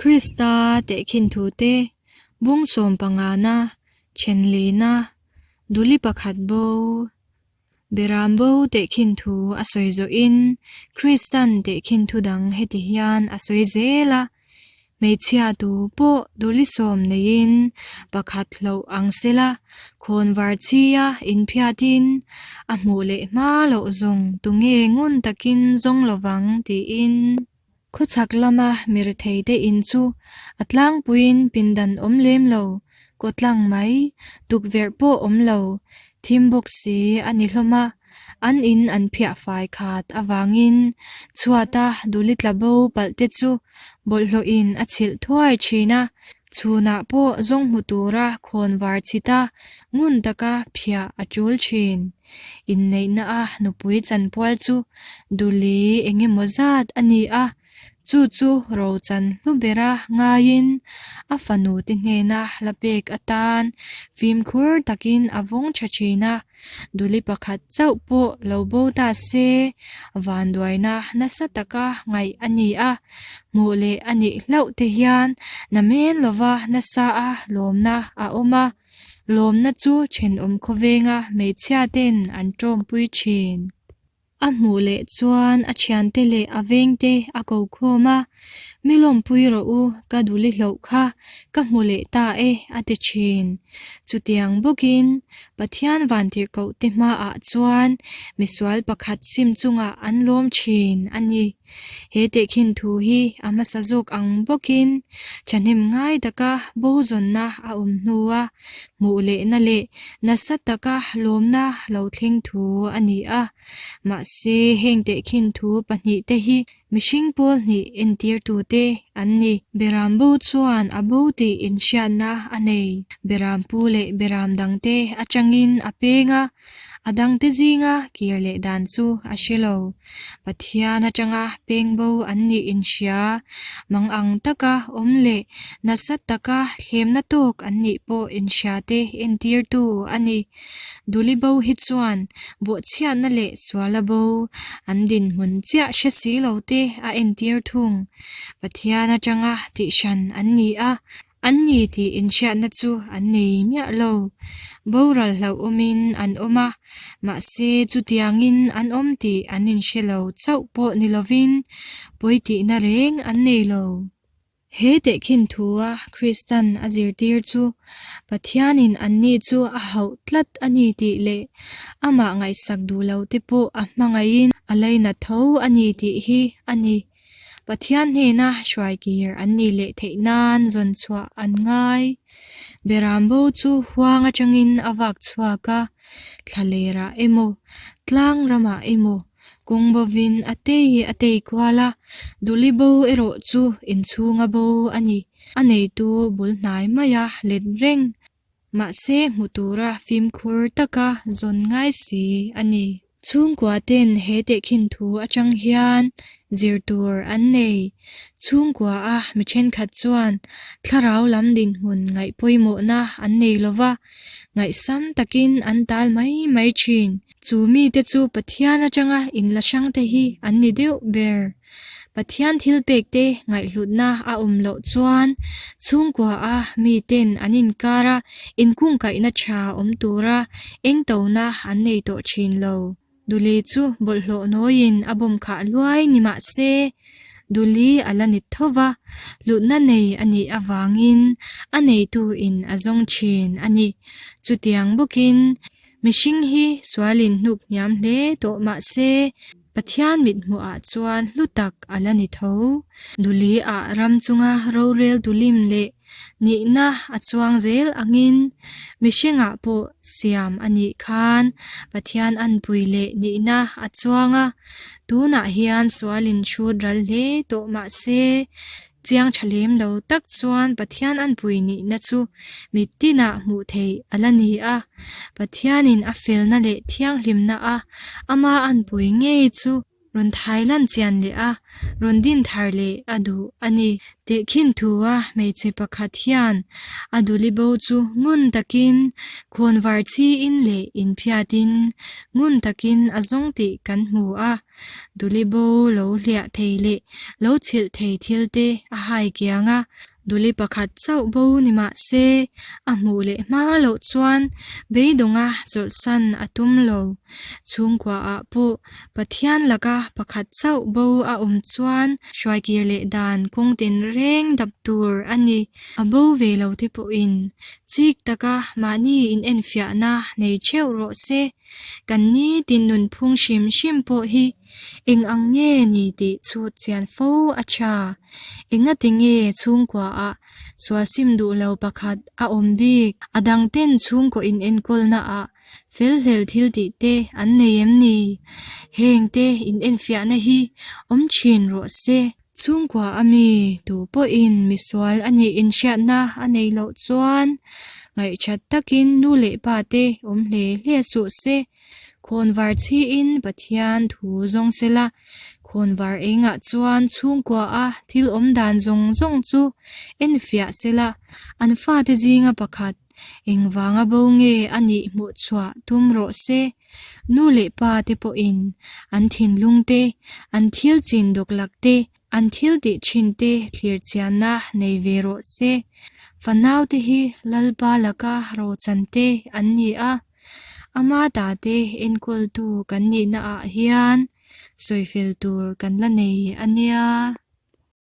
Krista tehkhin thute bung sawm pangana thenlina duli pakhat bo Beram bo tehkhin thu a sawi zawhin Kristan tehkhin thu dang heti hian a sawi zel a, Hmeichhia tu pawh duli sawm neiin pakhat hloh ang sela, khawnvar chhia inphiatin a hmuh leh hma loh zawng tunge ngun takin zawng lovang tiin. Khawchhak lama miretheite in chu a tlangpuiin pindan awm lem lo, kawtlang mai, tukverh pawh awm lo, thim bawk si a ni hlawm a, an in an phiah fai khat avangin chhuata duli tla bo palh te chu bawlhhlawhin a chhilh thuai thin a, chhunah pawh zawng hmu tura khawnvar chhita ngun taka phiah a tul thin. Inneihna a nupui chanpual chu duli eng emaw zat a ni a, chu chu rochan hlu bera ngaiin a fanu te hnena la pek atan fimkhur takin a vawng tha thin a, duli pakhat chauh pawh lo bo ta se vanduaina nasa taka ngaih a ni a, hmuh leh a nih hlauh te hian namen lova nasa a lawmna a awm a. Lawmna chu thenawm khawvenga hmeichhia ten an tawmpui thin. A hmuh leh chuan a thiante leh a vengte a ko khawm a, Mi lawmpui rawh u, ka duli hloh kha ka hmu leh ta e a ti thin. Chutiang bawkin Pathian vantirhkoh te hmaah chuan misual pakhat sim chungah an lawm thin a ni. He tehkhin thu hi a hmasa zawk ang bawkin thahnem ngai taka bo zawnna a awm hnua hmuh lehna leh nasa taka lawmna lo thleng thu a ni a. Mahse, heng tehkhin thu pahnihte hi mihring pawl hnih entirtute an ni. Beram bo chuan a bo tih inhriatna a nei. Beram pu leh beram dangte atangin a peng a. A dangte zinga kir leh dan chu a hre lo. Pathian atanga peng bo an nih inhria, mang ang taka awm leh nasa taka thlemna tawk an nih pawh inhria te entirtu a ni. Duli bo hi chuan bawhchhiatna leh suala bo an dinhmun chiah hre si lo te a entir thung. Pathian atanga tihhran an ni a, An ni tih inhriatna chu an nei miah lo. Boral hlauhawmin an awm a, mahse chutiangin an awm tih an inhre lo chauh pawh ni lovin pawi tihna reng an nei lo. He tehkhin thua Kristan a zirtir chu Pathianin anni chu a hauh tlat a ni tih leh amah ngaihsak duh lo te pawh a hmangaihin a lainat tho a ni tih hi a ni. Pathian hnena hruai kir an nih leh theih nan zawn chhuah an ngai. Beram bo chu huang atangin a vak chhuak a, thlalerah emaw, tlang ramah emaw kawng bovin a tei a tei kual a, duli bo erawh chu inchhunga bo a ni. A neitu bul hnai maia let reng. Mahse hmu tura fimkhur taka zawn ngai si a ni. Chhungkua ten he tehkhin thu atang hian zir tur an nei. Chhungkua a mi thenkhat chuan thlarau lam dinhmun ngaih pawimawhna an nei lova, ngaihsam takin an tal mai mai thin. Chu mite chu Pathian atanga inla hrang te hi an ni deuh ber. Pathian thilpek te ngaihhlutna a awm loh chuan chhungkua a miten an inkar a inkungkaihna tha awm tura eng tona an nei tawh thin lo. Duli chu bawlhhlawh nawiin a bawm khah luai ni mah se, Duli a la nit tho va, hlutna nei a nih avangin a neitu in a zawng thin a ni. Chutiang bawkin mihring hi sualin hnuk hniam hle tawh mah se, Pathian mithmuhah chuan hlu tak a la ni tho. Duli ah ram chunga rorel dulim leh nihna a chuang zel angin mihringah pawh siam a nih khan Pathian anpui leh nihna a chuang a, tunah hian sualin hrut ral hle tawh mah se Chiang tha lem lo tak chuan Pathian anpui nihna chu mittinah hmuh theih a la ni a. Pathianin a felna leh thianghlimna a ama anpui ngei chu. Rawn thai lan chian leh a, rawn din thar leh a duh a ni. Tehkhin thua hmeichhe pakhat hian a duli bo chu ngun takin khawnvar chhiin leh inphiatin ngun takin a zawng tih kan hmu a. Duli bo lo hliah thei leh lo chhilh thei thil te a hai kiang a. Duli pakhat chauh bo ni mah se a hmuh leh hma loh chuan beidawnga chawlhsan a tum lo. Chhungkuaah pawh Pathian laka pakhat chauh bo a awm chuan hruaikir leh dan kawng tinreng dap tur a ni. A bo ve lo te pawhin chik taka mahni inenfiahna nei theuh rawh se. Kan nitin nunphung hrim hrim pawh hi eng ang nge ni tih chhut chian fo a tha. Engati nge chhungkuaah sual sim duh lo pakhat a awm bik? A dangten chhungkaw inenkawlnaah Felhlel thil tih te an nei em ni? Heng te inenfiahna hi awm thin rawh se. Chhungkua a mi tu pawhin misual a nih inhriatna a nei loh chuan ngaihṭhat takin nu leh pa te awm hle hle suh se. Khawnvar chhiin Pathian thu zawng se la, khawnvar engah chuan chhungkua a thil awm dan zawng zawng chu enfiah se la, an fate zinga pakhat Engvanga bo nge a nih hmuh chhuah tum rawh se. Nu leh pa te pawhin an thinlung te, an thil chin dawklak te, an thil tih thin te thlir chianna nei ve rawh se. Fanau te hi Lalpa laka rochan te an ni a, ama ta te enkawltu kan nihna ah hian sawifel tur kan la nei a nia.